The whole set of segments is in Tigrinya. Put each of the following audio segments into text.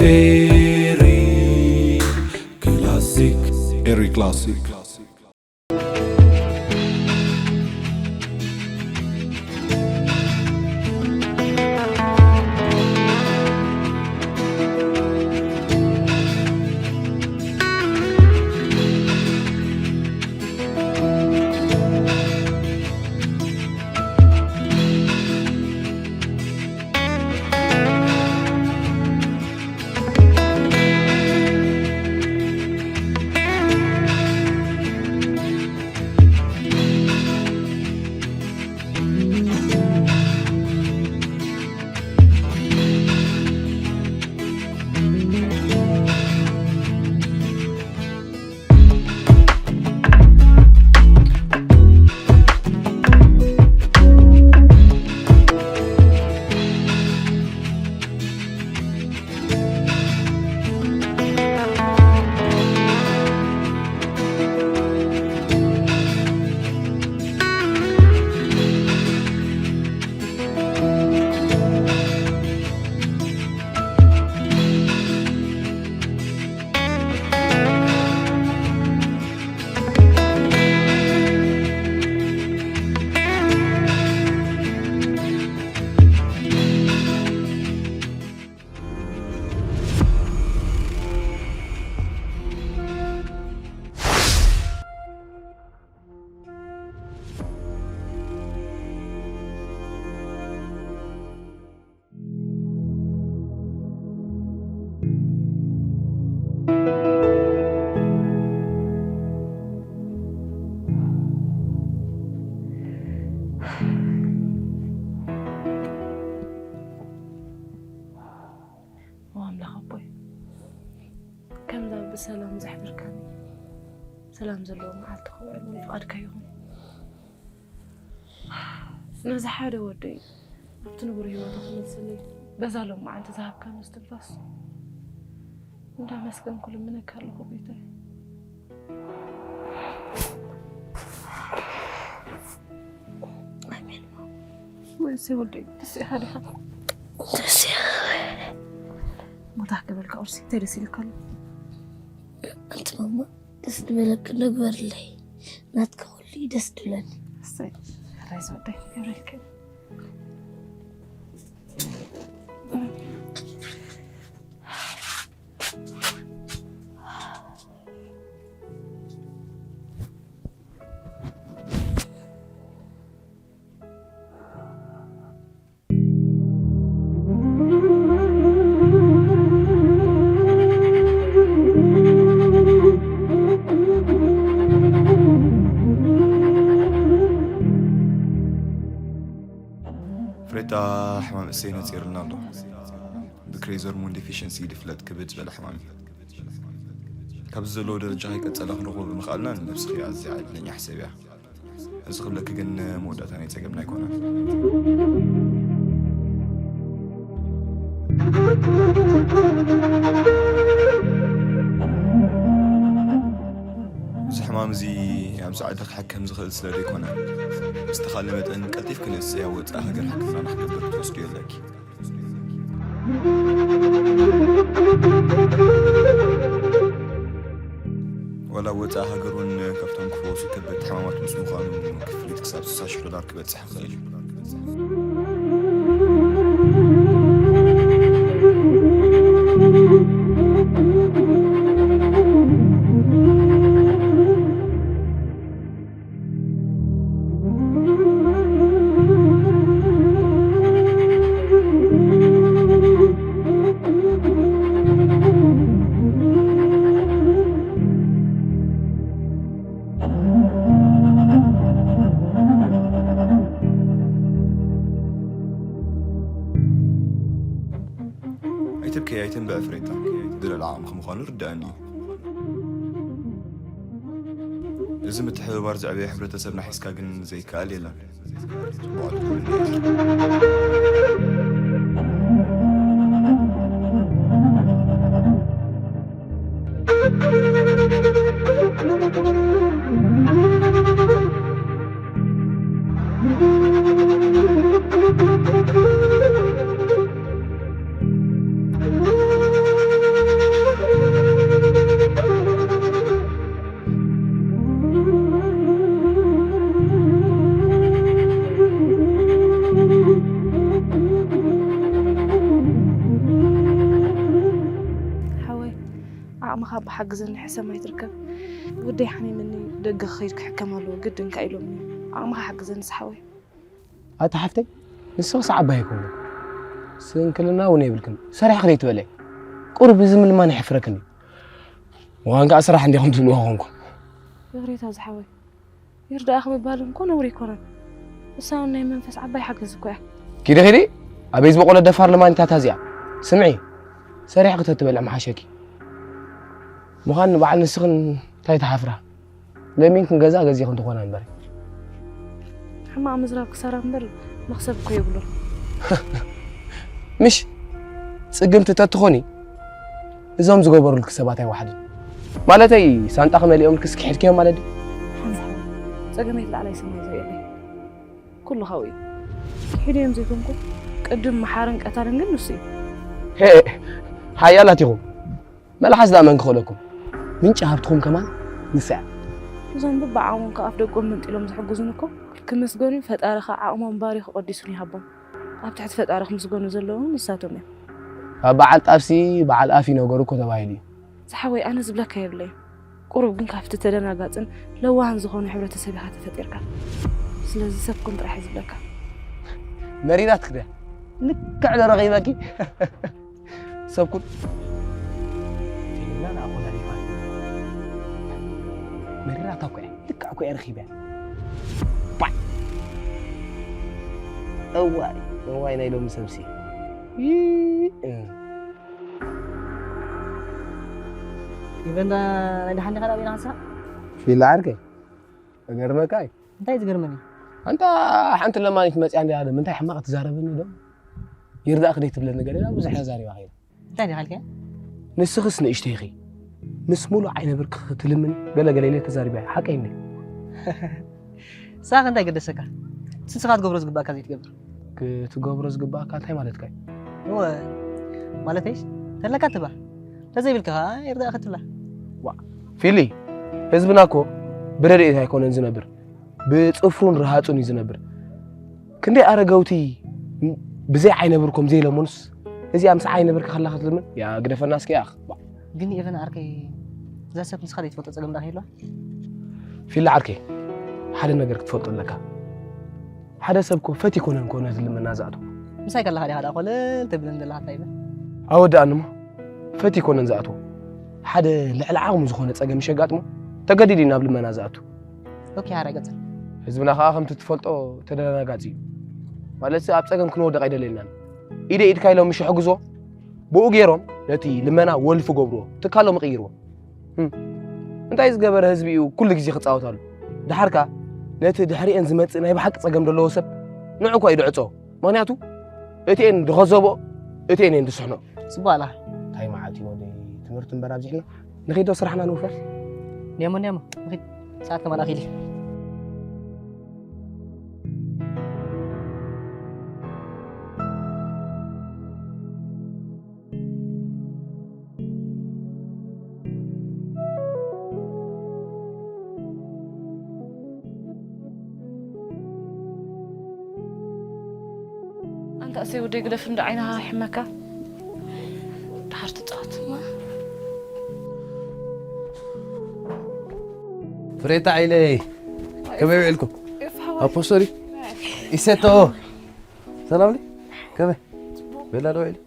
Eri Classic. Eri Classic. ኣምላኽ ኣቦይ፣ ከምዛ ብሰላም ዘሕድርካኒ፣ ሰላም ዘለዎ መዓልቲ ክውዕል እውን ፍቓድካ ይኹን። ነዚ ሓደ ወደይ ኣብቲ ንቡር ህይወቱ ክመልሰለይ በዛ ሎም መዓልቲ ዝሃብካኒ እስትንፋስ እንዳመስገንኩ ልምነካ ኣለኹ ጎይታይ። ኣሜን። ወይስ ወደይ ደስ ኢኻ ዲኻ? ደስ ኢኻ። ሞታ ክበልካ ቁርሲ እንታይ ደስ ኢልካ ኣሎ? ኣንቲ ማማ ደስ ዝበለኪ ንግበርለይ። ናትኪ ኩሉ እዩ ደስ ድብለኒ። እሰይ፣ ሕራይ ዝወደይ፣ የብረልኪ። ፍሬታ ሕማም እሰይ ነጺርልና ኣሎ። ብክሬዝ ሆርሞን ዴፊሽንሲ ድፍለጥ ክብድ ዝበለ ሕማም እዩ። ካብዚ ዘለዎ ደረጃ ከይቀጸለ ክንረኽቦ ብምኽኣልና ንነብስኺ ኣዝያ ዕድለኛ ሕሰብያ። እዚ ክብለኪ ግን መወዳእታ ናይ ጸገምና ኣይኮነን። እዚ ሕማም እዚ ኣብዚ ዓዲ ክሕከም ዝኽእል ስለ ዘይኮነ፣ ብዝተኻእለ መጠን ቀልጢፍኪ ንእሰይ ኣብ ወጻኢ ሃገር ሕክምና ንክገብር ክትወስድዮ ኣለኪ። ዋላ ኣብ ወጻኢ ሃገር እውን ካብቶም ክፍወሱ ከበድቲ ሕማማት ምስ ምዃኑ ክፍሊት ክሳብ ስሳ ሽሕ ዶላር ክበጽሕ ይኽእል እዩ። ኣይትብከይ፣ ኣይትንብዕ ፍሬታ፣ ብልዕሊ ዓቕምኺ ምዃኑ ርድኣኒ እዩ። እዚ ምትሕብባር ዘዕበየ ሕብረተሰብና ሒዝካ ግን ዘይከኣል የለን። ጽቡቕ ትብል። ዘንሐ ሰማይ ትርከብ። ወደይ ሓሚምኒ፣ ደገ ክኸይድ ክሕከም ኣለዎ፣ ግድን ከ ኢሎምኒ። ዓቕምኻ ሓግዘኒ ዝሓወይ። ኣታ ሓፍተይ፣ ንስኽስ ዓባይ ኣይኮንክን፣ ስንክልና እውን የብልክን። ሰሪሕኺ ዘይትበልዒ፣ ቁሩብ እዚ ምልማን የሕፍረክን እዩ። ምዃን ከኣ ስራሕ እንዲኹም ትብልዎ ኮንኩም። ይቕሬታ ዝሓወይ፣ ይርዳእኻ ምባል እኮ ነውሪ ኣይኮነን። እሳ እውን ናይ መንፈስ ዓባይ ሓገዝ እኮ እያ። ኪዲ ኪዲ፣ ኣበይ ዝበቖለ ደፋር ለማኒታት እዚኣ። ስምዒ፣ ሰሪሕኺ ተትበልዒ ምሓሸኪ። ምዃን ንበዓል ንስኽን እንታይ ትሓፍራ? ለሚንክን ገዛ ገዚእኽን ትኾና እምበር። ሕማቕ ምዝራብ ክሳራ እምበር መኽሰብ እኮ የብሉን። ምሽ ጽግምቲ ተትኾኒ እዞም ዝገበሩልኪ ሰባት ኣይወሓዱን። ማለተይ ሳንጣኺ መሊኦምልኪ እስኪ ሒድክዮም ማለት ድዩ? ሓንሳብ ጸገመይ ላዕላይ ሰማይ ዝርእየለይ ኩሉ ካብኡ እዩ። ክሒደዮም ዘይኮንኩ ቅድም መሓርን ቀታልን ግን ንሱ እዩ። ሄ፣ ሓያላት ኢኹም። መልሓስ ደኣ መን ክኽእለኩም? ምንጪ ሃብትኹም ከማን ንሳ እያ። እዞም በብዓቕሞም ካብ ኣፍ ደቆም መንጢሎም ዝሕግዙኒ እኮ ክምስገኑን ፈጣሪ ኸኣ ዓቕሞም ባሪኹ ቀዲሱን ይሃቦም። ኣብ ትሕቲ ፈጣሪ ክምስገኑ ዘለዎም ንሳቶም እዮም። ካብ በዓል ጣፍሲ በዓል ኣፍ እዩ ነገሩ እኮ ተባሂሉ እዩ። ዝሓወይ ኣነ ዝብለካ የብለይን። ቁሩብ ግን ካብቲ ተደናጋጽን ለዋህን ዝኾኑ ሕብረተሰብ ኢኻ ተፈጢርካ። ስለዚ ሰብ ኩን ጥራሕ እየ ዝብለካ። መሪራትኪ ድያ? ልክዕ ዶ ረኺበኪ? ሰብ ኩን። ፊልምና ንኣኾላሊፋ። መሪራታ እኮ እያ። ልክዕ እኮ እየ ረኺበያ። ባዕ! እዋይ፣ እዋይ ናይ ሎሚ ሰብሲ። ይእ። ኢቨን ናይ ደሓን ዲኻ ዳኣ ኢልካ ንስኻ? ፊላ ዓርከይ፣ እገርመካ እዩ። እንታይ ዝገርመኒ? ኣንታ ሓንቲ ለማኒት መጽያ እንድያ፣ ምንታይ ሕማቕ ትዛረበኒ ዶ? ይርዳእክ ደይ ትብለኒ ገለ ኢላ ብዙሕ ተዛሪባ ከይዳ። እንታይ ዲኻ ኢልካያ? ንስኽስ ንእሽተይ ኢኺ። ምስ ሙሉእ ዓይነ ብርክኽ ትልምን ገለ ገለ ኢለ ተዛሪበያ። ሓቀይ እንድየ። ንስኻ እንታይ ገደሰካ? ንስኻ ክትገብሮ ዝግባእካ ዘይትገብር። ክትገብሮ ዝግባእካ እንታይ ማለትካ እዩ? እወ፣ ማለተይስ፣ ተለካ ትባ። ተዘይብልካ ኸዓ ይርዳእካ ትብላ። ዋ፣ ፊሊ፣ ህዝብና እኮ ብረድኤት ኣይኮነን ዝነብር፣ ብጽፍሩን ረሃጹን እዩ ዝነብር። ክንደይ ኣረገውቲ ብዘይ ዓይነ ብርኮም ዘይለመኑስ፣ እዚኣ ምስ ዓይነ ብርኪ ከላ ክትልምን? ያ ግደፈና እስኪ ያኽ። ዋ። ግን ኤቨን ዓርከይ፣ እዛ ሰብ ንስኻ ዘይትፈልጦ ጸገም ደኣ ከይህልዋ? ፊሊ ዓርከይ፣ ሓደ ነገር ክትፈልጦ ኣለካ። ሓደ ሰብ እኮ ፈት ይኮነን እኮ ነቲ ልመና ዝኣትዎ። ምሳይ ከለኻ ዲኻ ደኣ ኮለል ትብልን ዘለኻ እንታይ ኢለ? ኣወዳእንሞ፣ ፈት ይኮነን ዝኣትዎ። ሓደ ልዕሊ ዓቕሙ ዝኾነ ጸገም ምስ የጋጥሞ፣ ተገዲዱ እዩ ናብ ልመና ዝኣቱ። ኦኬ፣ ሓራይ ቀጽል። ህዝብና ከኣ ከምቲ ትፈልጦ ተደናጋጺ እዩ። ማለትሲ ኣብ ጸገም ክንወድቕ ኣይደለየልናን። ኢደ ኢድካ ኢሎም ምሽ ይሕግዝዎ፣ ብኡ ገይሮም ነቲ ልመና ወልፊ ገብርዎ፣ ትካሎም ይቕይርዎ። ህም። እንታይ ዝገበረ ህዝቢ እዩ ኩሉ ግዜ ክጻወታሉ? ደሓር ከኣ ነቲ ድሕሪኤን ዝመጽእ ናይ ብሓቂ ጸገም ዘለዎ ሰብ ንዑ እኳ እዩ ድዕጾ። ምኽንያቱ እቲኤን ድኸዘብኦ፣ እቲኤን እየን ድስሕኖ። ጽቡቕ ኣላ። እንታይ መዓት እዩ ወደይ፣ ትምህርቲ እምበር ኣብዚሕና። ንኺድ ዶ ስራሕና ንውፈር? እንዲያሞ፣ እንዲያሞ፣ ንኺድ። ሰዓት ከማን ኣኺሉ እዩ። ኣንታ እሰይ ወደይ ግደፍ እንዶ ዓይንኻ ይሕመካ። ደሓር ትጻወት። ፍሬታ ዓይነይ፣ ከመይ ውዒልኩም? ኣፖስቶሊ፣ ኢሰቶ፣ ሰላም ድዩ? ከመይ? ቤላ ዶ ውዒሉ?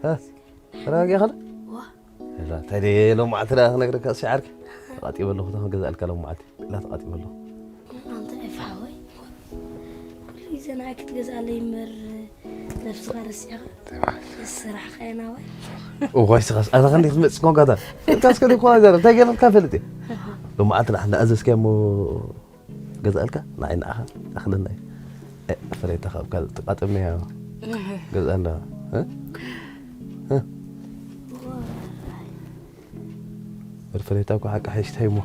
እ? ተረጋጊእኻ ዶ? ዋ። ቤላ፣ እንታይ ድየ ሎማዓልቲ ደኣ ክነግረካ፣ እስኪ ዓርኪ። ተቓጢበ ኣለኹ፣ እታ ክገዝኣልካ ሎማዓልቲ። ቤላ፣ ተቓጢበ ኣለኹ። ኣንታ ኤፍሓወይ፣ ኩሉ ግዜ ንዓይ ክትገዝኣለይ እምበር፣ ነብስኻ ረሲዕኻ? ስራሕኻ የናዋይ። እዋይ፣ ስኻስ፣ ኣታ ክንደይ ክትመጽእ ኮንካ እታ? እንታስ ከደይ ኮና ዘረ፣ እንታይ ገይረልካ ፈልጥ እየ? ሎማዓልቲ ንዓኻ እንዳኣዘዝካዮ እሞ ገዝኣልካ፣ ንዓይ ንዓኻ ኣኽለና እዩ። እ፣ ፍሬታ ካብ ካልእ ትቃጥም እያ። ገዝኣና። እ? እ? በል ፍሬታ እኮ ሓቂ ሓይሽታይ እሞ።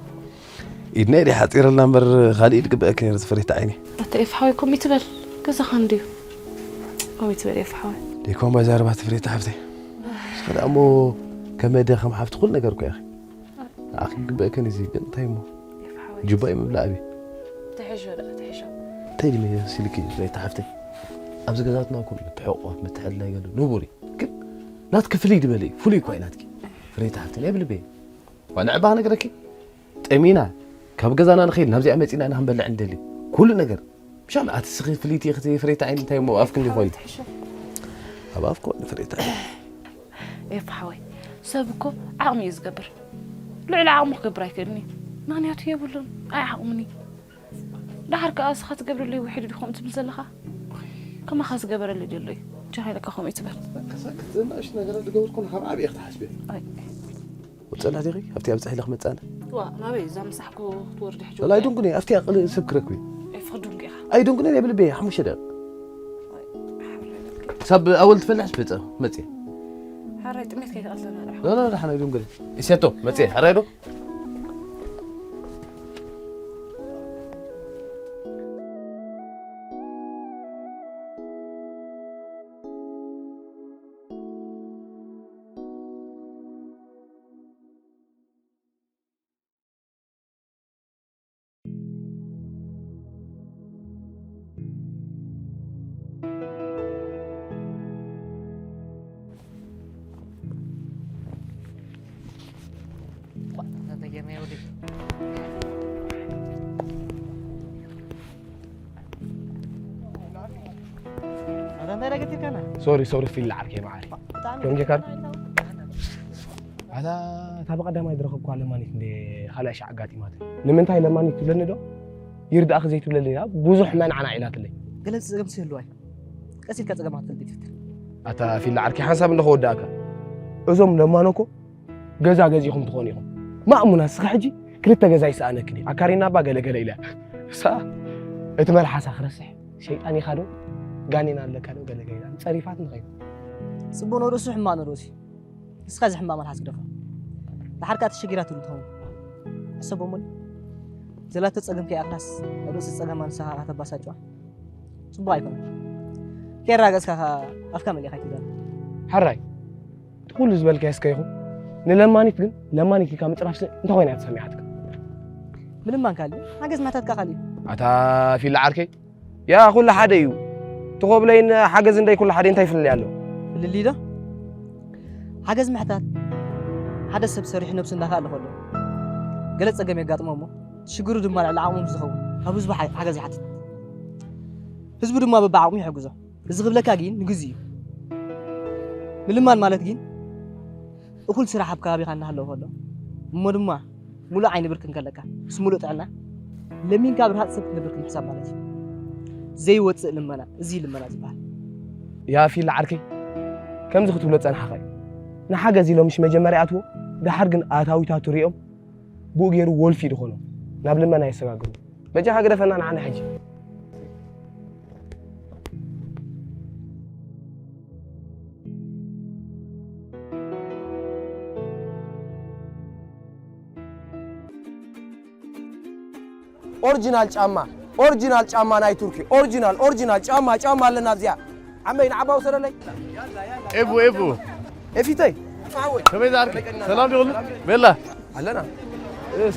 ኢድና ኢድ ሓፂረልና እምበር፣ ካልእ ኢድ ግበአክ ነይሩ ፍሬታ ዓይኒ። ኣታ ኤፍሓወይ፣ ከምኡ ይትበል። ገዛኻ እንድዩ። ከምኡ ይትበል ኤፍሓወይ። ደይኮን ባይ ዛረባት ፍሬታ ሓፍተይ። እስኻ ደኣ እሞ ከመደ ከም ሓፍቲ ኩሉ ነገር እኮ ኢኺ። ንዓኺ ግበአክን እዚ ግን እንታይ እሞ? ኤፍሓወይ። ጁባ እዩ ምብላዕ ኣብዩ። ትሕሾ ደኣ፣ ትሕሾ። እንታይ ድመ መሲልኪ ፍሬታ ሓፍተይ? ኣብዚ ገዛትና እኮ ምትሕቑቋፍ፣ ምትሕልላይ ገለ ንቡር እዩ። ግን ናትኪ ፍልይ ዝበለ እዩ። ፍሉይ እኳ እዩ ናትኪ። ፍሬታ ሓፍተይ፣ ናይ ብልበይ። ዋንዕ ባህ ነገረኪ ጠሚና ካብ ገዛና ንኸይድ ናብዚኣ መፂና ኢና ክንበልዕ እንደሊ ኩሉ ነገር ምሻል ኣቲ ስኺ ፍልይቲ ኢኺ ፍሬታ ዓይኒ እንታይ እሞ ኣፍክ እንዲኾን ኣብ ኣፍኮ ፍሬታ ኤፍ ሓወይ ሰብ እኮ ዓቕሚ እዩ ዝገብር። ልዕሊ ዓቕሙ ክገብር ኣይክእልን እዩ። ምኽንያቱ የብሉን፣ ኣይዓቕሙን እዩ። ደሓር ከኣ እስኻ ትገብረለይ ውሒዱ ዲኹም ትብል ዘለኻ? ከማኻ ዝገበረለይ ደሎ እዩ። ጀሃይለካ ከምኡ ይትበል። ከሳክት ዘናእሽ ነገራት ዝገብርኩን ካብ ዓብየ ክትሓስቢ ኣይ፣ ውፅእላ ዲኺ ኣብቲ ኣብፅሕ ኢለ ክመፅኣነ ዋ ናበይ እዛ ምሳሕኩ ክትወርድ ሕጂ ወላ ኣይደንጉነ ኣብቲ ኣቕል ሰብ ክረክብ እዩ ኤፍ ክዱንግ ኢኻ። ኣይደንጉነ ናይ ብልበይ ሓሙሽተ ደቂቕ ክሳብ ኣወል ትፈልሕ ስፍፀ መፅእ ሓራይ ጥሜት ከይትቐትለና ደሓ። لا لا لا حنا يدوم قلت اسيتو متي حريدو ኣታ እንታይ ዳገት ኢልካና? سوري سوري في العركة معي ብጣዕሚ ደንጊኻን? ኣታ እታ ብቐዳማይ ዝረኸብኳ ለማኒት እንደ ካልኣይ ሻዕ ኣጋጢማት ንምንታይ ለማኒት ትብለኒ ዶ ይርዳእኺ ዘይትብለኒ ኢላ ብዙሕ መንዓና ኢላትለይ ገለ ጸገም ስህልዋይ ቀስ ኢልካ ጸገማት ትፈልጥ ይትፍትር ኣታ ፊላ ዓርኪ ሓንሳብ እንዶ ከወዳእካ እዞም ለማኖ እኮ ገዛ ገዚኹም ትኾኑ ኢኹም ማእሙና እስኻ ሕጂ ክልተ ገዛ ይሰኣነክን እዩ ኣካሪና እባ ገለገለ ኢላ እሳ እቲ መልሓሳ ክረስሕ ሸይጣን ኢኻ ዶ ጋኔን ኣለካ ዶ ገለገለ ኢላ ጸሪፋት ንኸይኑ ጽቡቕ ንርእሱ ሕማቕ ንርእሱ ንስኻ እዚ ሕማቕ መልሓስ ግደፎ ድሓርካ ተሸጊራትሉ ትኸውን ሕሰቦ እሞ ዘላቶ ጸገም ከይኣኽላስ ኣብ ርእሲ ጸገማ ንስኻ ከተባሳጭዋ ጽቡቕ ኣይኮነን ከየራገጽካ ኣፍካ መሊኻ ኣይትዛረብ ሓራይ እቲ ኩሉ ዝበልካዮ እስከ ይኹን ንለማኒት ግን ለማኒት ኢልካ ምጽራፍሲ እንታይ ኮይና እያ ተሰሚዓትካ ምልማን ካልእ ሓገዝ ምሕታትካ ካልእ እዩ ኣታ ፊላ ዓርከይ ያ ኩሉ ሓደ እዩ ትኾብለይን ሓገዝ እንደይ ኩሉ ሓደ እንታይ ይፍለለይ ኣሎ ፍልልይ ዶ ሓገዝ ምሕታት ሓደ ሰብ ሰሪሑ ነብሱ እንዳኸኣለ ከሎ ገለ ጸገም የጋጥሞ እሞ ሽግሩ ድማ ልዕሊ ዓቕሙ ምስ ዝኸውን ካብ ህዝቡ ሓ- ሓገዝ ይሓትት ህዝቡ ድማ በብዓቕሙ ይሕግዞ እዚ ክብለካ ግን ንግዝ እዩ ምልማን ማለት ግን እኹል ስራሕ ኣብ ከባቢኻ እናሃለወ ከሎ እሞ ድማ ሙሉእ ዓይኒ ብርክ እንከለካ ምስ ሙሉእ ጥዕና ለሚንካ ብርሃፅ ሰብ ክትነብር ምሕሳብ ማለት እዩ ዘይወፅእ ልመና እዚ ልመና ዝበሃል ያ ፊል ዓርከይ ከምዚ ክትብሎ ጸናሕኻ እዩ ንሓገዝ ኢሎም ምሽ መጀመርያ ኣትዎ ደሓር ግን ኣታዊታቱ ሪኦም ብኡ ገይሩ ወልፊ ድኾኖም ናብ ልመና የሰጋግሩ በጃኻ ግደፈና ንዓና ሕጂ ኦሪጂናል ጫማ ኦሪጂናል ጫማ ናይ ቱርኪ ኦሪጂናል ኦሪጂናል ጫማ ጫማ ኣለና ኣብዚኣ ዓመይ ንዓባ ውሰደለይ ኤቡ ኤቡ ኤፊተይ ከመይ ዝኣርኪ ሰላም ይኹሉ ቤላ ኣለና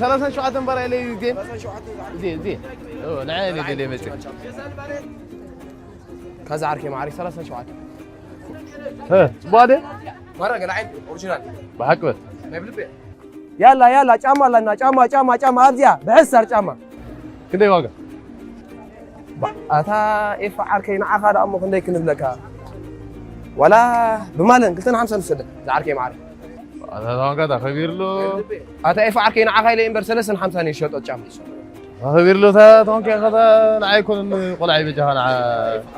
ሰላሳ ሸውዓተ እምበራ ኢለ ዜን እዜ እዜ ንዓ ኢለ ደለ መፅእ ካዛ ዓርከይ ማዕሪ ሰላሳ ሸውዓተ ፅቡቅ ኣደ ማራ ገለ ዓይነት ኦሪጂናል ብሓቂ በል ናይ ብልቤ ያላ ያላ ጫማ ኣለና ጫማ ጫማ ጫማ ኣብዚኣ ብሕሳር ጫማ ክንደይ ዋጋ ኣታ ኤፋ ዓርከይ ንዓኻ ደኣ እሞ ክንደይ ክንብለካ ዋላ ብማለን ክልተን ሓምሳን ውሰደ ዝዓርከይ ማዕረ ኣታ ዋጋ ዳ ከቢርሎ ኣታ ኤፋ ዓርከይ ንዓኻ ኢለ እምበር ሰለስተን ሓምሳን ይሸጦ ጫማ ከቢርሎ ታ ተኾንከ ከታ ንዓይ ኮን ቆልዓ ይበጃኻ ንዓ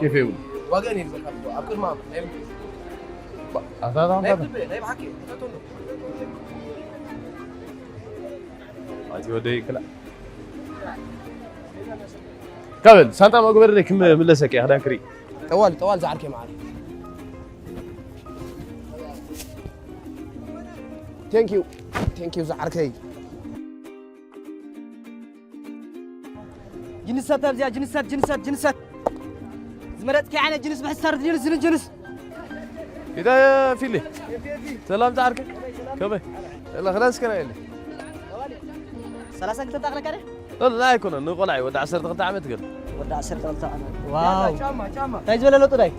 ኬፍ ይብሉ ዋጋ እኔ ዝበልካ ኣብ ቅድማ ናይ ኣታ ተኾንከ ናይ ብሓቂ ኣቲ ወደይ ክላ ካበል ሳንጣ መግበር ደይ ክም ምለሰክ ያህዳን ክሪ ጠዋል ጠዋል ዝዓርከይ ማዕረ thank you thank you ዝዓርከይ ጅንሳት ኣብዚኣ ጅንሳት ጅንሳት ጅንሳት ዝመረጥኪ ዓይነት ጅንስ ብሕሳር ጅንስ ጅንስ ጅንስ ኢዳ ፊሊ ሰላም ዝዓርከ ከመይ لا خلاص كده اللي ሰላሳ ክልተ ኣኽለካ ደ لا لا ኣይኮነ ንቆልዓ እዩ ወዲ ዓሰርተ ክልተ ዓመት ግን ወዲ ዓሰርተ ክልተ ዓመት ዋው እንታይ ዝበለ ለጡ ዳይ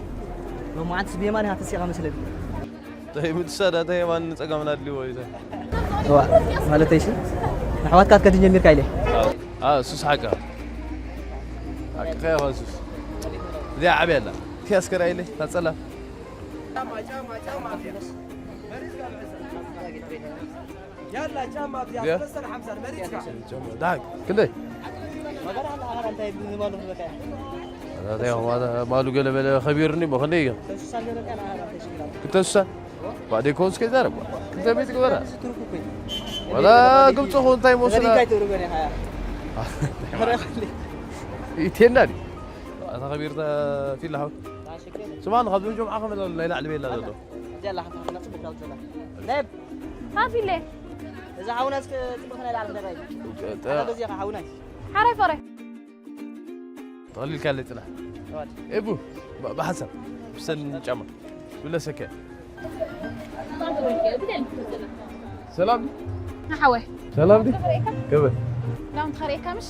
ሎማዓንትስ ብየማን ኢኻ ተሲኻ መስለኒ እንታይ ምትሳዳ እንታይ የማን ንፀጋም ናድልዎ እዩ እዋ፣ ማለተይ ሲ፣ ኣሕዋትካ ክትከድ ጀሚርካ ኢለ። ኣዎ፣ ሱስ ሓቃ። ሓቅኻ ኢኻ ሱስ። እዚኣ ዓብያ ኣላ። እቲ ኣስከራ ኢለ፣ እታ ጸላም። ያላ ጫማ እዚኣ እዚኣ? ሰለስተን ሓምሳን መሪጽካ። ዳግ፣ ክንደይ? እንታይ ማሉ ገለ መለ ከቢርኒ እሞ ክንደይ እዮም? ክልተ ስሳ? ባ ደይኮንስ ከይዛረብ። ክልተ ሚእቲ ግበራ። ዋላ ግብፂ ኹ እንታይ ይመስላ? ይቴና ድዩ? ኣታ ከቢርታ ፊላ ሓው። ስማን ካብዞም ጀምዓ ከመላ ናይ ላዕሊ ቤላ ዘሎ። እዚኣ ኣላ ሓንቲ ሓፍትና ጽቡቕ ትራውት ዘላ። ነብ! ሃፊለ! እዛ ሓውና እስከ ጽቡቕ ናይ ላዕሊ ክደራይ። ጠ- ኣላ በዚኣ ሓውናይ። ሓራይ ፈረ። ተቐሊልካ ኣለይ ጽናሕ። እዋት። ኤቡ፣ ብ- ብሓሳብ፣ ብሰን ጫማ። ብለሰከ። ሰላም። ንሓወይ። ሰላም ዲ? ከመይ? ክዳውንቲ ከርእየካ ምሽ?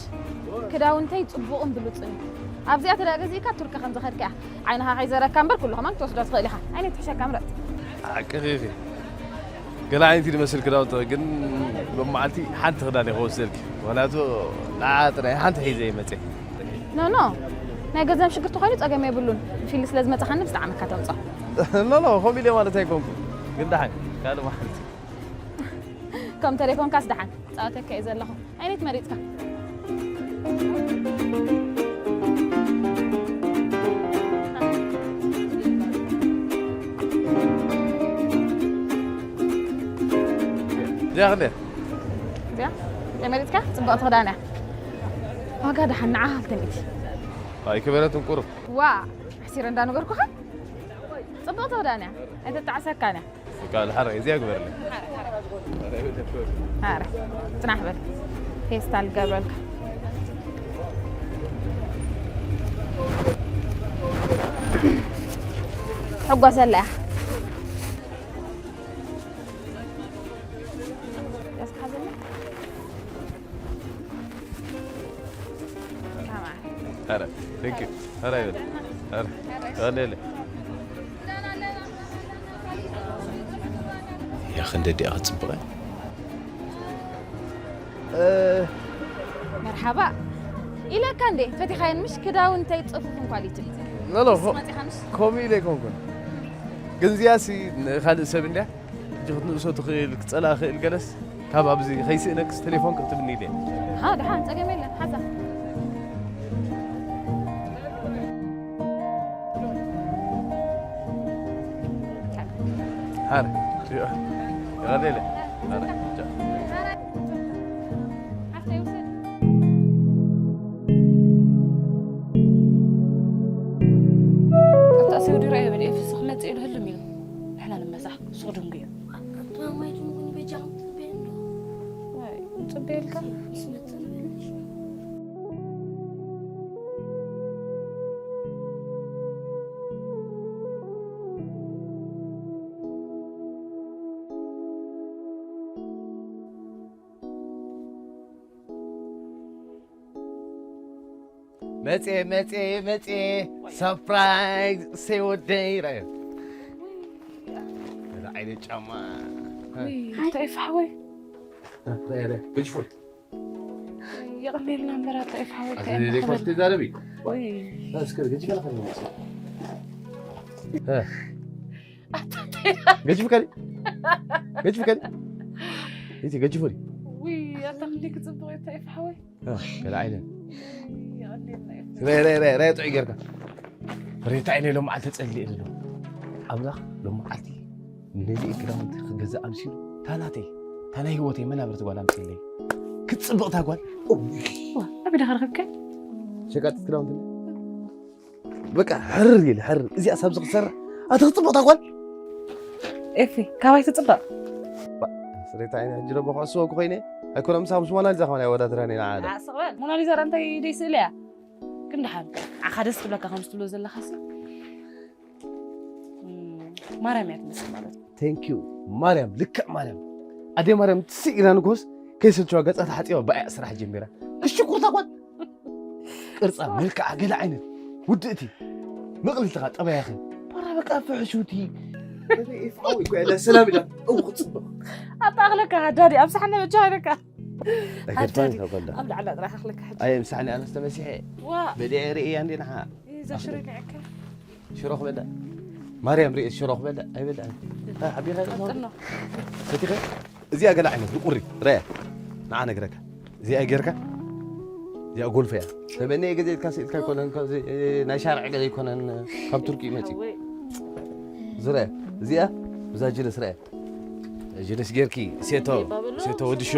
ክዳውንተይ ጽቡቕን ብሉጽን እዩ። ኣብዚኣ ተደኣ ገዚእካ ቱርኪ ከም ዝኸድካ እያ። ዓይንኻ ከይዘረካ እምበር ኩሉ ከማን ክትወስዶ ትኽእል ኢኻ። ኣየነይቲ ትሕሸካ ምረጽ። ሓቅኺ ኢኺ። ገለ ዓይነት እዩ ዝመስል ክዳውንቲ፣ ግን ሎማዓልቲ ሓንቲ ክዳን እየ ክወስደልኪ። ምኽንያቱ ንዓ ጥራይ ሓንቲ ሒዘ እየ መጽየ። ኖ፣ ኖ። ናይ ገንዘብ ሽግር ተኾይኑ ጸገም የብሉን። ፊልድ ስለ ዝመጻኻኒ ብዝጠዓመካ ተምጽኦ። ኖ፣ ኖ፣ ከምኡ ኢለ ማለት ኣይኮንኩን። ግን ደሓን፣ ካልእ መዓልቲ። ከም ተሌፎንካስ ደሓን። ጻወተካ እየ ዘለኹ። ኣይነት መሪጽካ? እዚኣ ክንደይ? እዚኣ? እንታይ መሪጽካ? ጽብቕቲ ክዳን እያ። ዋጋ ደሓን ንዓ ክልተ ሚእቲ። ኣይከበረትን ቁሩብ። ዋ፣ ኣሕሲረ እንዳነገርኩኻ? ጽብቕቲ ክዳን እያ። ኣይተጣዕሰካን እያ። በቃ፣ ድሓር እዚኣ ግበርለይ። ኣረ፣ ጽናሕ በል። ፌስታል ገብረልካ። ሕጓሰላ እያ። ያስሓዘኒ። ኧረ፣ thank you። ኧረ፣ ይበል። ኧረ፣ ቀለለ። ያ ክንደ ዲኣ ክትጽብቕ እያ። እ፣ መርሓባ። ኢለካ እንዴ፣ ፈቲኻየን ምሽ? ክዳውንተይ ጽፉፍን ኳሊቲን። ኖ፣ ኖ፣ ኾ-፣ መጺኻ ምሽ? ከምኡ ኢለ ኣይኮንኩን። ግን እዚኣሲ ንኻልእ ሰብ እንድያ። ሕጂ ክትንእሶ ትኽእል፣ ክጸልኣ ክእል ገለስ፣ ካብ ኣብዚ ከይስእነክስ ቴሌፎን ክትብኒ ኢለ። ሃ፣ ደሓን፣ ጸገም የለን፣ ሓዛ። ሃረ፣ ይቐለለ። ሃረ፣ ቻው። ኣብታ ሰው ድሮ ይብል፣ ኤፍሱ ክመጽእ ኢሉ ህልም ኢሉ። ንሕና ንመሳሕ፣ ሱቕ ድንጉ እዩ። ኣባማይ ድንጉ ንበጃኹም ትጽበዩ እንዶ? ኣይ፣ ንጽበየልካ? ይስመጥን በልሽ። መጽየ፣ መጽየ፣ መጽየ። ሰርፕራይዝ፣ እሰይ ወደይ፣ ረኣዮ። እዚ ዓይነት ጫማ። ውይ፣ እንታይ እዩ፣ ሓወይ? ረኣዮ፣ ረኣዮ። ገጅፉ። የቐኔልና እምበር፣ እንታይ እዩ፣ ሓወይ? ኣዚ እንታይ እዩ፣ ዘይኮርስ ሓወይ? ትዛረቢ? ውይ። እስከ ገጅፍ ኣለካ ነው መሰለኝ። እ። ኣታ እንታይ? ገጅፍ ከዲ? ገጅፍ ከዲ? እቲ ገጅፉ ዲ? ውይ፣ ኣታ ክንደይ ክጽብቕ እዩ፣ እንታይ እዩ፣ ሓወይ? እ፣ ገለ ዓይነት። ረ፣ ረ፣ ረ፣ ረ፣ ጥዑይ ጌርካ። ረ፣ እንታይ ኢለ ሎም መዓልቲ ተጸሊእ ዘሎ። ኣምላኽ ሎም መዓልቲ ነዚ ክዳውንቲ ክገዝእ ኣምሲሉ፣ እታ ናተይ፣ እታ ናይ ህይወተይ መናብርቲ ጓል ኣምጺእለይ። ክትጽብቕ እታ ጓል። ዋ፣ ኣበይ ዳኻ ረኸብካ? ሸቃጢት ክዳውንቲ። በቃ፣ ሕርር ኢለ፣ ሕርር። እዚኣ ሳብ ዝኽሰርሕ፣ ኣቲ ክትጽብቕ እታ ጓል። ኤፊ፣ ካባይ ትጽብቕ? ባ፣ ስሬታ ዓይነ፣ ሕጂ ደሞ ክዕስወኪ ኮይነ፣ ኣይኮነ ምሳኻ ምስ ሞናሊዛ ከማን ኣይወዳድራን እየ ንዓ። ኣስቕ በል። ሞናሊዛ ራ እንታይ ደይ ስእሊ እያ? ግን ደሓን፣ ዓኻ ደስ ክብለካ ከም ዝትብሎ ዘለኻሲ። እም፣ ማርያም እያ ትመስል ማለት እዩ። Thank you። ማርያም፣ ልክዕ ማርያም። ኣደ ማርያም ትስእ ኢላ ንግሆስ ከይሰልችዋ ገጻ ተሓጺባ ብኣያ ስራሕ ጀሚራ። ክሽኩር እታ ጓል። ቅርጻ፣ መልክዓ፣ ገለ ዓይነት ውድእቲ። ምቕልልትኻ፣ ጠባያኸ። ባራ በቃ ፍሕሹቲ። ሰላም ኢላ። እው፣ ክጽብቕ። ኣታ ኣኽለካ ሃዳዲ፣ ኣብ ሳሕኒ በጃ ኢለካ። ኣይገድፋን ካብ በላ። ኣብ ላዕላ ጥራሕ ኣኽለካ ሕጂ። ኣየ፣ ምሳሕኒ ኣነስ ተመሲሐ። ዋ። በሊዐ ርእያ እንዴ ንዓ። እዛ ሽሮ ይንዕካ። ሽሮ ክበልዕ። ማርያም ርእየ ሽሮ ክበልዕ። ኣይበልዕን። ኣይ፣ ሓቢኻ ኢኻ። ቀጥሎ። ሰቲኸ? እዚኣ ገለ ዓይነት ብቁሪ። ረያ። ንዓ ነግረካ። እዚኣ ጌርካ። እዚኣ ጎልፈ እያ። ተበኔ ገዜ ኢልካ ስኢልካ ኣይኮነን። ካብዚ፣ እ፣ ናይ ሻርዕ ገለ ኣይኮነን። ካብ ቱርኪ እዩ መፂኡ። ዝረአ። እዚኣ ብዛ ጅለስ ረአ። ጅለስ ጌርኪ ሴቶ፣ ሴቶ ወዲ ሾ።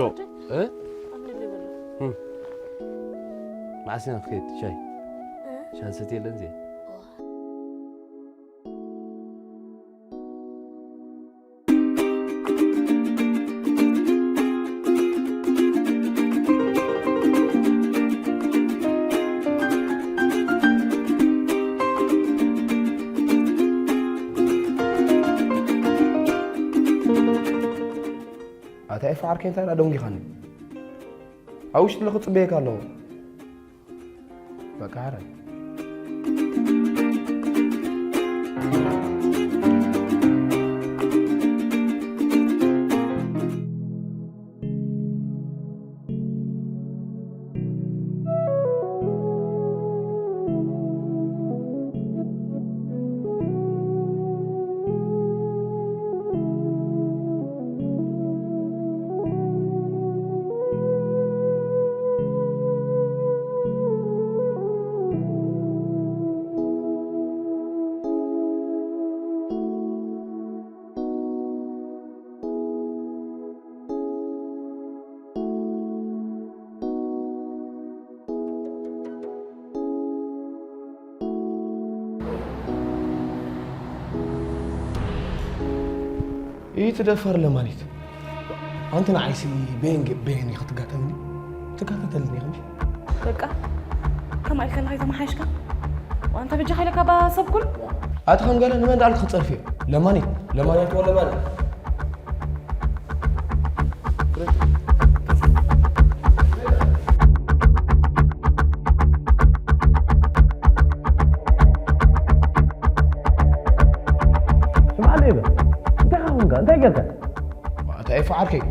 እ? እም። መዓስ ኢና ክትከይድ? ሻይ? ሻሂ ሰትየለን እዚአ? ኣታ ኤፋ ዓርከይ እንታይ ደኣ ደንጊኻኒ? ኣብ ውሽጢ ለኽጽበየካ ኣለኹ። በቃ ሕራይ። ኢቲ ደፋር ለማኒት ኣንቲ ንዓይሲ ቤን ቤን ኢኺ ትጋተኒ ትጋተተልኒ ኢኺ በቃ ከምኣ ኢልካ ኣለኻ ኣይተመሓየሽካ ዋንተ ብጃ ሓይለካ ባ ሰብ ኩሉ ኣቲ ከም ገለ ንመን ዳልክ ክጸርፍ እየ ለማኒት ለማኒት ወ ለማኒት ስምዓለይ በል እንታይ ኸ ኮንካ እንታይ ጌርካ ኣታ ኤፋ ዓርከይ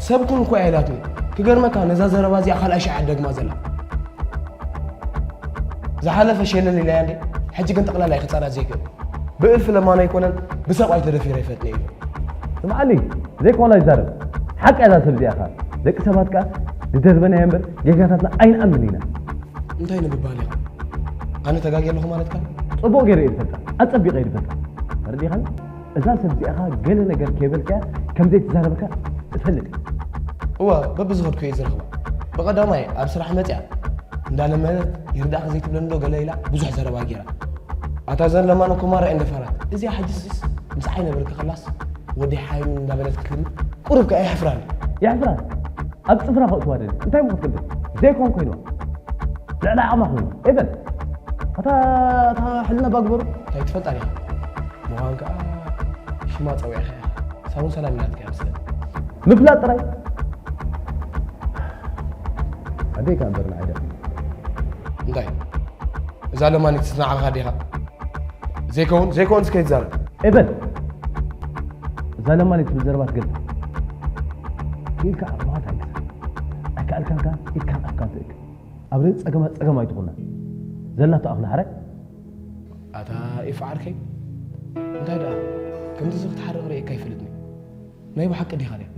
ሰብ ኩን እኮ እያ ኢላትኒ ክገርመካ ነዛ ዘረባ እዚኣ ካልኣይ ሻዕ ደግማ ዘላ ዝሓለፈ ሸለል ኢላያ እንዴ ሕጂ ግን ጠቕላላ ይክፃላት ዘይክእል ብእልፊ ለማና ኣይኮነን ብሰብኣይ ተደፊረ ይፈጥነ ኢሉ ስምዓኒ ዘይኮና ይዛረብ ሓቂ እያ እዛ ሰብ እዚኣ ኸ ደቂ ሰባት ከኣ ዝደርበናዮ እምበር ጌጋታትና ኣይንኣምን ኢና እንታይ ንምባል ኢኻ ኣነ ተጋግየ ኣለኹ ማለትካ ጽቡቕ ገይረ እየ ዝፈልጣ ኣጸቢቐ እየ ዝፈልጣ ተረዲኻኒ እዛ ሰብ እዚኣ ኸኣ ገለ ነገር ከይበልካያ ከም ዘይትዛረበካ እፈልጥ እየ እወ በብዝኸድኩ እየ ዝረኽባ ብቐዳማይ ኣብ ስራሕ መጺኣ እንዳለመነት ይርዳእኺ ዘይትብለኒ ዶ ገለ ኢላ ብዙሕ ዘረባ ገይራ ኣታ ዘን ለማን እኮ ማራ እየን ደፋራት እዚኣ ሕጅስ ምስዓይ ነበርኪ ከላስ ወደይ ሓይኒ እንዳበለት ክትልምን ቁሩብ ከኣ የሕፍራኒ የሕፍራ ኣብ ጽፍራ ከእትዋ ደሊ እንታይ እሞ ክትገብር ዘይኮን ኮይንዋ ልዕሊ ዓቕማ ኮይንዋ ኤበል ኣታ እታ ሕልና ባግበሩ እንታይ ትፈልጣ ዲኻ ምዃን ከኣ ሽማ ጸዊዕኻ ኢኻ ሳውን ሰላም ኢላትካ እያ መስለኒ ምፍላጥ ጥራይ ኣደይ ከኣ እምበር ንዓይ ደኣ እንታይ እዛ ለማኒት ንዓኻ ዲኻ ዘይከውን ዘይከውን እስከ ይዛረብ ኤበል እዛ ለማኒት ትብል ዘረባ ትገልጽ ኢልካ ኣርባዕተ ኣይክሰር ኣይከኣልካን ከኣ ኢድካን ኣፍካን ትእክብ ኣብ ርእሲ ጸገማት ጸገም ኣይትኹና ዘላቶ ኣኽሊ ሓራይ ኣታ ኤፋ ዓርከይ እንታይ ደኣ ከምዚ ክትሓርቕ ርእየካ ኣይፈልጥን ናይ ብሓቂ ዲኻ ድያ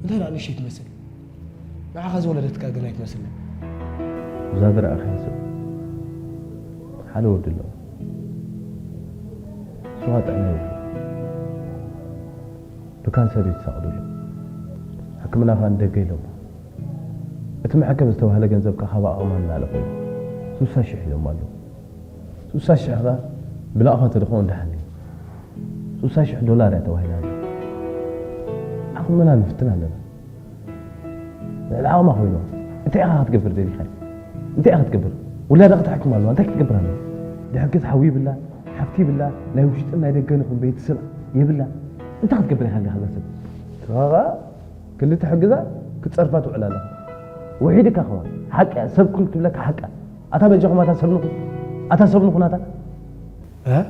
እንታይ ደኣ ንእሽተይ ትመስል ንዓኻ ዝወለደትካ ግን ኣይትመስልን እዛ ዝረኣኻያ ሰብ ሓደ ወዲ ኣለዎ ስዋ ጥዕና የብሉ ብካንሰር እዩ ተሳቕ ዘሎ ሕክምና ከዓ ንደገ ኢሎሞ እቲ መሐከም ዝተባህለ ገንዘብ ከዓ ካብ ኣቕማ ንላዕሊ ኮይኑ ስሳ ሽሕ ኢሎሞ ኣለዉ ስሳ ሽሕ ከዓ ብላእኻ ተደኸሙ እንዳሓኒ ስሳ ሽሕ ዶላር እያ ተባሂላ ኣላ ዓቕምና ንፍትን ኣለና ልዕሊ ዓቕማ ኮይኖም እንታይ ኢኻ ክትገብር ደሊኻ እንታይ ኢኻ ክትገብር ውላዳ ክትሕክም ኣለዋ እንታይ ክትገብር ኣለዋ ድሕር ገዝ ሓዊ ይብላ ሓፍቲ ይብላ ናይ ውሽጥን ናይ ደገን ይኹን ቤተሰብ የብላ እንታይ ክትገብር ኢኻ እንዲኻ እዛ ሰብ ትባኻ ክንዲ ትሕግዛ ክትጸርፋ ትውዕል ኣለኻ ውሒድካ ከማን ሓቂ እያ ሰብ ኩን ክትብለካ ሓቂ እያ ኣታ በጃኹም ኣታ ሰብ ንኹን ኣታ ሰብ ንኹን ኣታ እ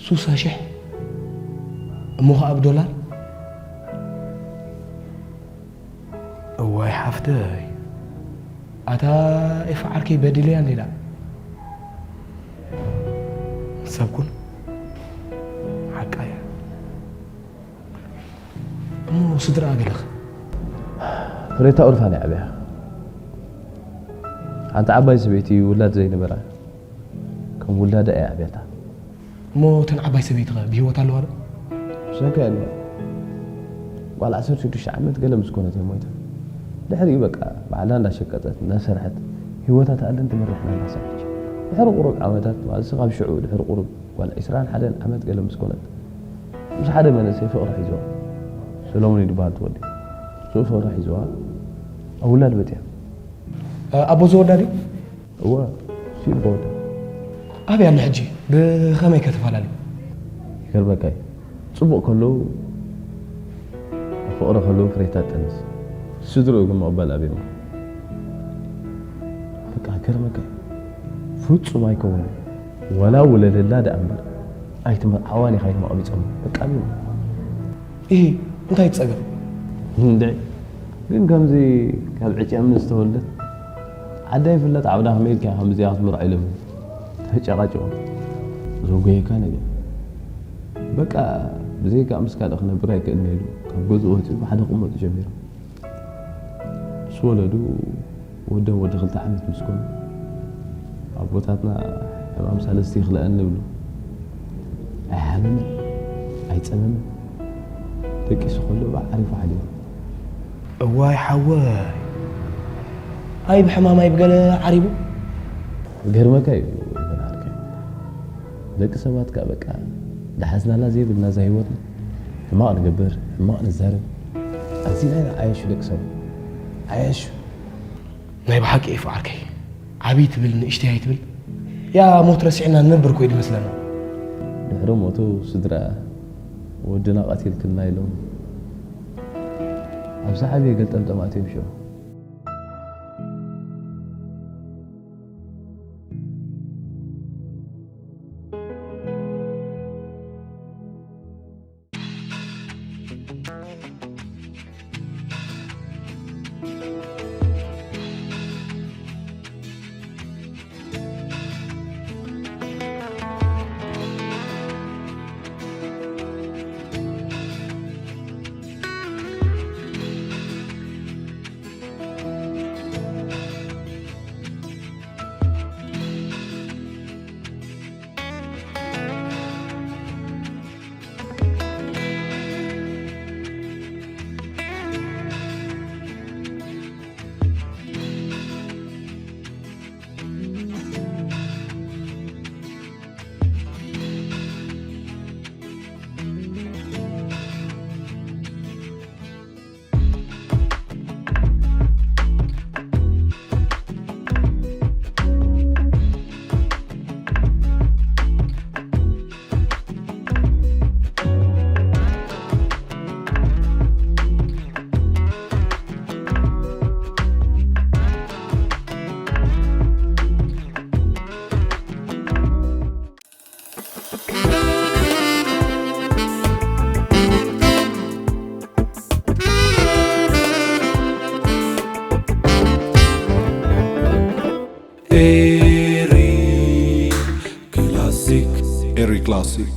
ሱሳ ሽሕ እሞ ኸዓ ብዶላር? እዋይ ሓፍተይ፣ ኣታ ኤፋ ዓርከይ በዲለያ እንዴ ዳ። ሰብ ኩን ሓቃ እያ። እሞ ስድራ ገለኽ? ፍሬታ ኦርፋን እያ ዓብያ። ሓንቲ ዓባይ ሰበይቲ ውላድ ዘይነበራ፣ ከም ውላዳ እያ ዓብያታ። እሞ እተን ዓባይ ሰበይቲ ኸ ብህይወት ኣለዋ ዶ? ብሰንካ የለ። ጓል ዓሰርተ ሽዱሽተ ዓመት ገለ ምስ ኮነት እየ ሞይታ። ድሕሪኡ በቃ ባዕላ እንዳሸቀጠት፣ እንዳሰርሐት፣ ህይወታ ትኣልን ትምርሕን ኣላ ሰዓች። ድሕሪ ቁሩብ ዓመታት፣ ማለት ካብ ሽዑ ድሕሪ ቁሩብ ጓል ዕስራን ሓደን ዓመት ገለ ምስ ኮነት፣ ምስ ሓደ መንእሰይ ፍቕሪ ሒዝዋ። ሰሎሞን እዩ ዝበሃል እቲ ወዲ። ንሱ ፍቕሪ ሒዝዋ፣ ኣብ ውላድ በጺሓ። እ፣ ኣቦ ዝወዳ ድዩ? እወ፣ እሱ እዩ ኣቦ ወዳ። ኣበይ ኣሎ ሕጂ? ብኸመይ ከ ተፈላለዩ? ይገርመካ እዩ። ጽቡቕ ከለዉ፣ ኣብ ፍቕሪ ከለዉ ፍሬታ ትጠንስ። ስድርኡ ግን ምቕባል ኣብዮም። በቃ፣ ይገርመካ እዩ። ፍጹም ኣይከውንን። ዋላ ውለደላ ደኣ እምበር፣ ኣይትመርዓዋን ኢኻ ኢሎም ኣቕቢጾም። በቃ፣ ኣብዮም። ኢሂ፣ እንታይ ጸገም? እንድዒ፣ ግን ከምዚ ካብ ዕጭ እምኒ ዝተወልደት፣ ዓዳ ይፍለጥ ዓብዳ ከመይ ኢልካ ከምዚኣ ክትምርዖ ኢሎም ተጨቃጭቆም። ዘጎየካ ነገር። በቃ፣ ብዘይካ ምስ ካልእ ክነብር ኣይክእልን ኢሉ፣ ካብ ገዝኡ ወጺኡ ብሓደ ክቕመጡ ጀሚሮም። ምስ ወለዱ፣ ወደን ወዲ ክልተ ዓመት ምስ ኮኑ፣ ኣቦታትና ሕማም ሳልስቲ ይኽልአኒ ይብሉ። ኣይሓመመን፣ ኣይጸመመን። ደቂሱ ከሎ ብዓሪፉ ሓዲሩ። እዋይ ሓወይ፣ ኣይ ብሕማም ኣይ ብገለ ዓሪቡ። ገርመካ እዩ ይበናልከ። ደቂ ሰባት ከኣ በቃ፣ ዝሓዝናላ ዘይብልና እዛ ህይወትና። ሕማቕ ንገብር፣ ሕማቕ ንዛረብ። ኣዚና ኢና ዓየሹ ደቂ ሰባት። ዓየሹ። ናይ ብሓቂ ኢፉ ዓርከይ፣ ዓብይ ትብል ንእሽተይ ኣይትብል፣ ያ ሞት ረሲዕና ንነብር እኮ እዩ ዝመስለና። ድሕሪ ሞቱ ስድራ፣ ወድና ቀቲልክና ኢሎም ኣብ ዝዓበየ ገልጠምጠም ኣትዮም ሽዑ። ኤሪ ክላሲክ። ኤሪ ክላሲክ።